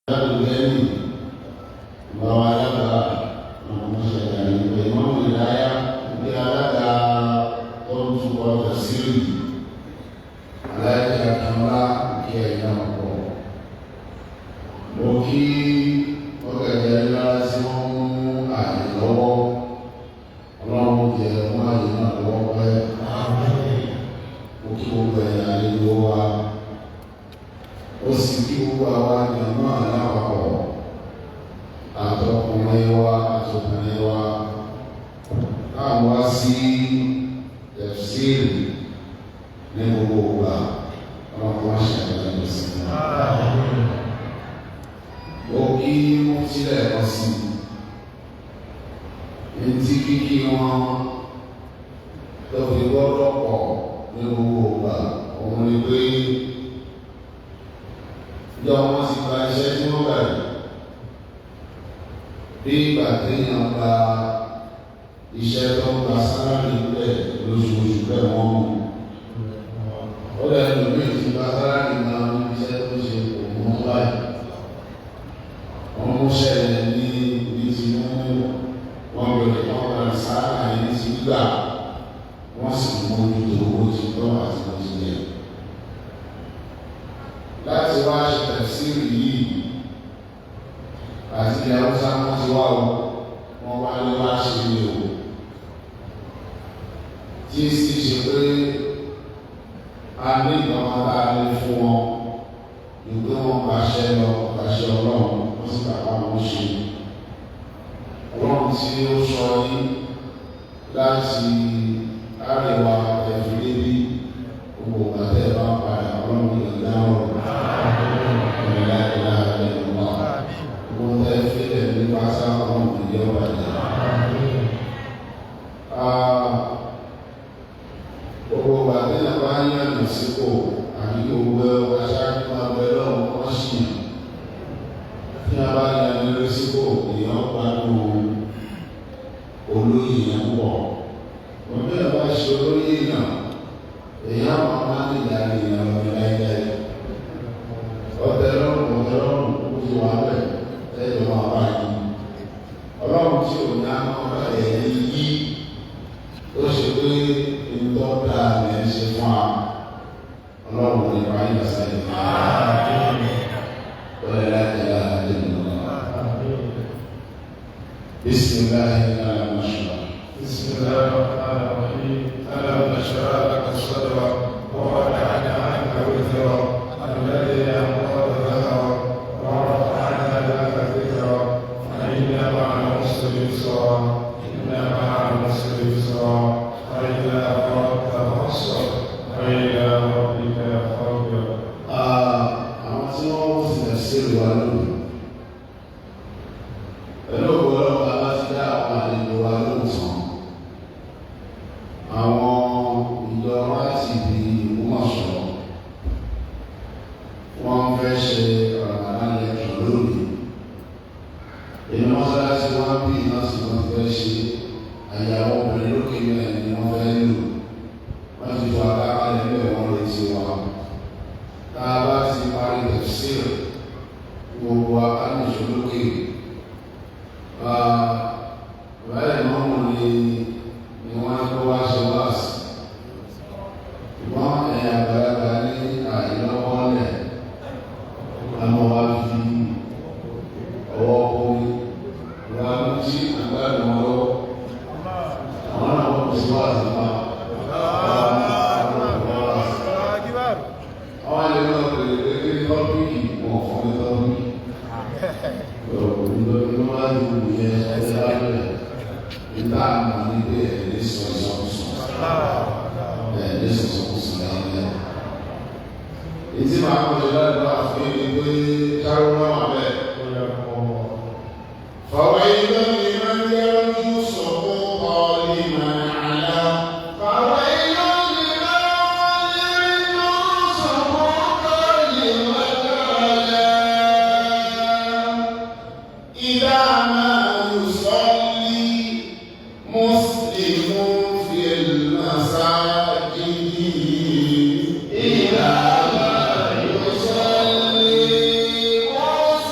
Lẹ́yìn bàbá alága àwọn ọmọọṣẹ́ ìgbà ìmọ̀mù ìdáyà ní alága tó ń túbọ̀ tẹ̀síìrì aláìsí àkànlá kí ẹ̀yìn náà pọ̀. Mo kí ọ̀gẹ̀dẹ̀ ńlá tí wọ́n mú àyè lọ́wọ́, ọlọ́run jẹ mú àyè náà lọ́wọ́ pẹ́. Mo kí gbogbo ẹ̀yà àlejò wa, ó sì kí gbogbo àwa jàmáà lápapọ̀, àtọkùnrin wa àtọkùnrin wa náà wá sí tẹ̀síìrì ní gbogbo ìgbà, ọlọ́run wá ṣe àgbàdo sí i. Ó kí wọ́n sílẹ̀ kan sí i etí kíkí wọn tó fi gbọ́dọ̀ pọ̀ ní gbogbo ìgbà òun ni pé ìjọ wọn sì gba iṣẹ́ tí wọ́n gbà yìí, bí ìgbà téèyàn gba iṣẹ́ tó ń gba salary bẹ́ẹ̀ lóṣooṣù bẹ́ẹ̀ wọ́n mú ó lẹ́nu mi ti gba salary náà ní iṣẹ́ tó ṣe òun mú báyìí, wọ́n mú ṣẹlẹ̀ ní ní ti mú wọn bẹ̀rẹ̀ wọ́n gba sáárà yẹn ní ti gbà, wọ́n sì mójútó owó ti tọ́ àti bó ti yẹ. Láti wá ṣe tẹ̀síìrì yìí àti ilẹ̀ Haúsá wọ́n ti wá o, wọ́n wá lé wá ṣe ní o, tí sì ṣe pé a ní ìgbàmọ́ tá a lè fún wọn ìgbé wọn gbàṣẹ lọ gbàṣẹ ọlọ́run, wọ́n sì gbà wọn ṣe ọlọ́run tí ó sọ yín láti àríwá ẹ̀fílẹ́bí gbogbo àtẹ̀ bá padà ọlọ́run ìgbà ọ̀rọ̀ ìrìnlá ìlà ìlú gbogbo tẹ́ fílẹ̀ ní pásá ọlọ́run ìjọ bàjẹ́. Gbogbo àti náà bá ń yànnà sípò àbí gbogbo aṣáájú máa bẹ lọ́wọ́ wọ́n sì yàn. Tí a bá yànnà lórí sípò, èèyàn gbádùn olóyè yẹn pọ̀. Wọ́n bí wọ́n bá ṣe olóyè náà, èèyàn máa máa ní ìdarí èèyàn lọ ní láíláí. Ọ̀tẹ̀ lọ́rùn ọ̀tẹ̀ lọ́rùn ó ti wà bẹ́ẹ̀ ẹ̀jọ̀ máa bá yín. Ọlọ́run tí ò ní á máa bá ẹ̀yìn yí ó ṣe pé ntọ́ da ẹ̀ ń ṣe fún wa, ọlọ́run ní wáyé ọ̀sẹ̀ yìí. Wọ́n yẹ láti yára láti nù lọ. Bisimilahi ala-mashra. بسم الله الرحمن الرحيم. ألم نشرح لك صدرك ووضعنا عنك وزرك الذي أنقض ظهرك ورفعنا لك ذكرك فإن مع العسر يسرا، إن مع العسر يسرا، فإذا فرغت فانصب وإلى ربك فارغب. Àwọn tí wọ́n sì lè ṣe ìwà lónìí. Pẹ̀lú ògbó ọlọ́pàá láti dá àwọn àlejò wa lóhùn tán. Àwọn ìjọ láti ibi Ògbómọ̀ṣọ́ wọ́n fẹ́ ṣe Ramadan lecture lónìí. Èyí mọ́sálásí wọn bí iná sí wọ́n ti fẹ́ ṣe àyàwó obìnrin lókè mẹ́rin ni wọ́n fẹ́ lò. Wọ́n ti fọ akákalẹ̀ bẹ́ẹ̀ wọ́n retí wa. Tá a bá ti parí tafsir gbogbo akánìṣó lókè. Báyìí mọ́mù ni wọ́n kó wá ṣe wáàsí. Ṣùgbọ́n ẹ̀yà àgbàlagbà ní àìlọ́wọ́lẹ̀ àmọ́ wá fi ọwọ́ omi wá tí àgbàdo wọn lọ́wọ́. Àwọn náà wọ́n kò sí wáàsí pa. Àwọn àlejò náà pèrè pé kí ni topic wọn fún mi topic. Ìlú ló máa ń wù yẹn ẹgbẹ́ lábẹ́rẹ́. Ìta àmọ̀ ní pé ẹ̀ ní sọ ìsọkúsọ. Ẹ̀ ní sọ ìsọkúsọ láyé. Ìtí màá kọ́ ṣe ládùúgbò àfihàn ni pé káró náà wà bẹ́ẹ̀. فويل لمن يرجو سقوط لمن علا. فويل لمن يرجو سقوط لمن علا. إذا ما يصلي مسلم في المساجد. إذا ما يصلي مسلم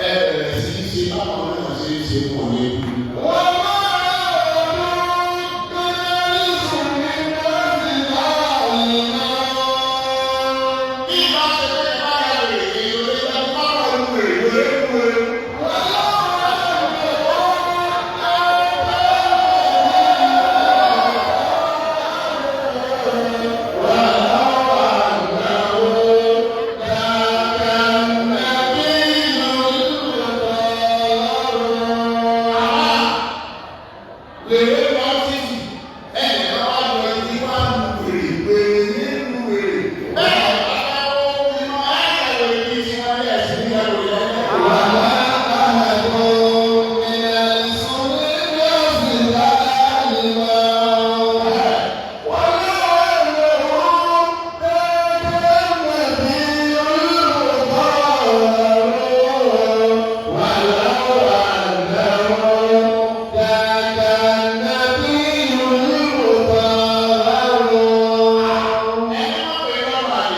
Ẹ bẹ̀rẹ̀ sí í ṣe báwọn náà ṣe ń ṣe pọ̀ ní ewu. Bí ìbá ṣe pé ẹ bá yà wèrè èyí ò lè gba bá wà lù wèrè lórí wèrè. Wèrè lọ títì, ẹnìkan wá lọ etí wá lu wèrè wèrè nínú wèrè. Bẹ́ẹ̀ bàbá wọn inú ayé wèrè ní tiwọn ní ẹ̀sìn ní ẹ̀rọ ìlọ́wọ́. Ẹni wọ́n pè é lọ́wọ́ àlè,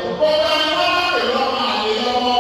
ó wọ́n bá bá ìbábà náà máa ń lò. Wọ́n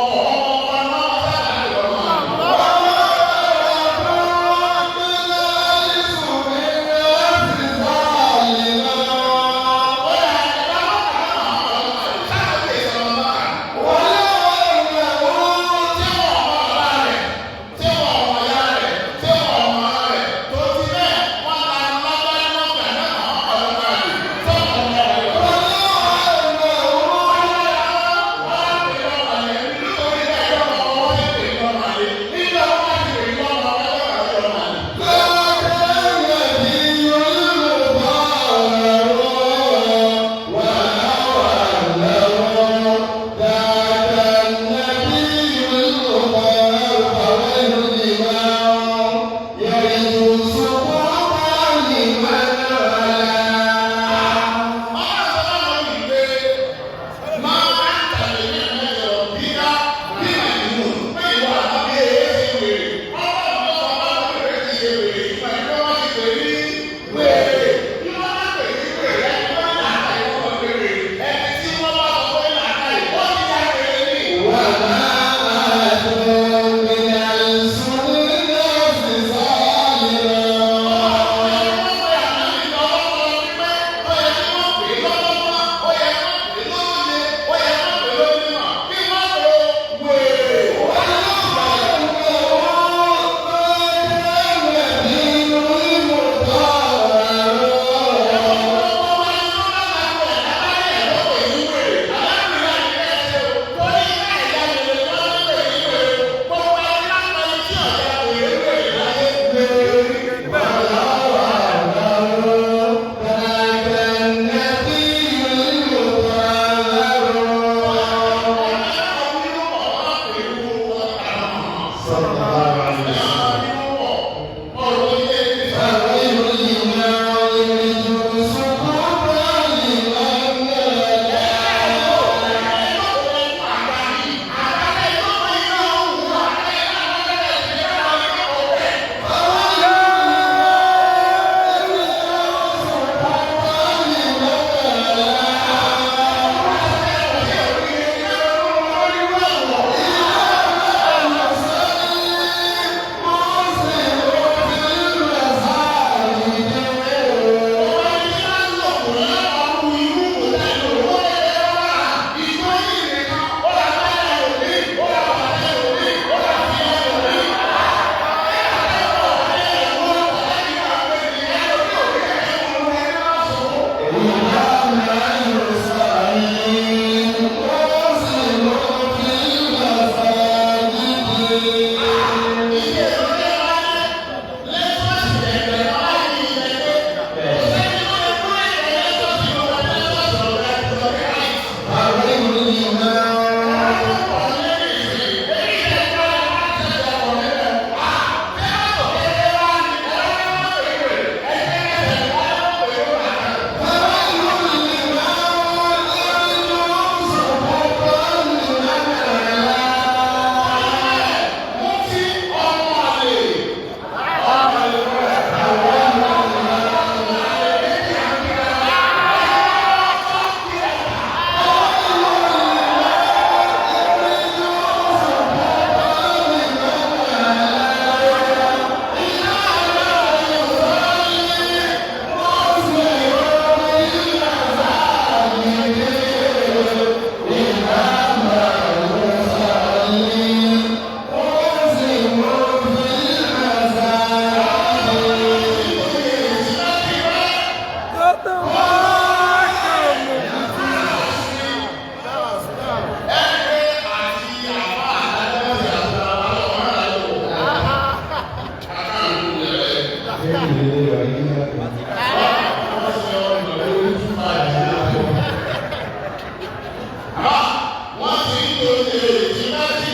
Wọ́n ti ń lo èrè tí wọ́n ti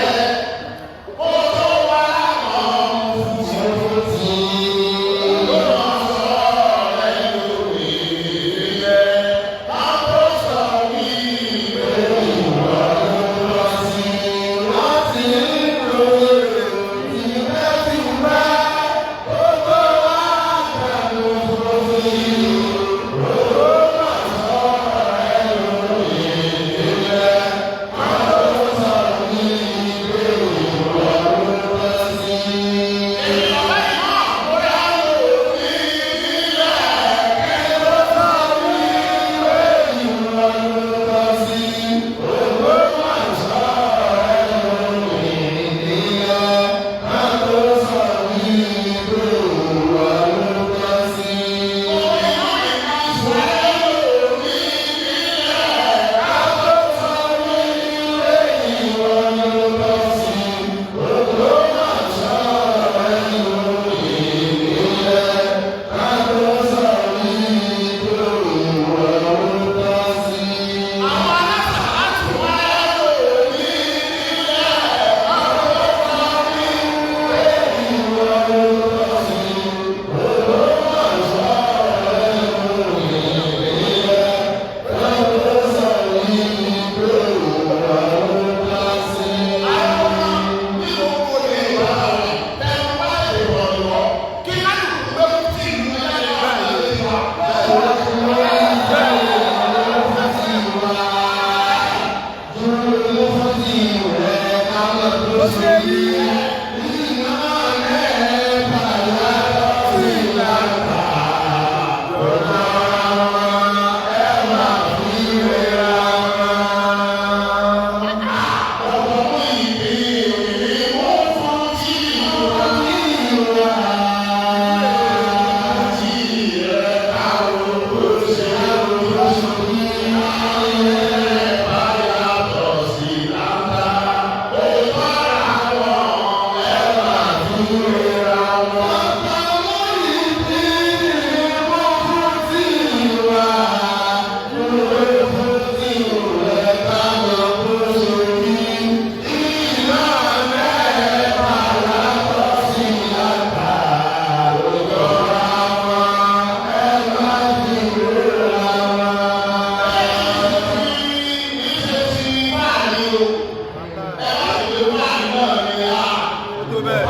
rẹ̀ ó tó wá láwọn fún ló máa sọ ẹnu ìrìnlẹ̀ káwọ́ sọ ní ìwé ìwà ló sí. Wọ́n ti ń lo èrè tí wọ́n ti rẹ̀ ó tó wá láwọn fún ló máa sọ ẹnu ìrìnlẹ̀ káwọ́ sọ ní ìwé ìwà ló sí. Tó bẹ́ẹ̀.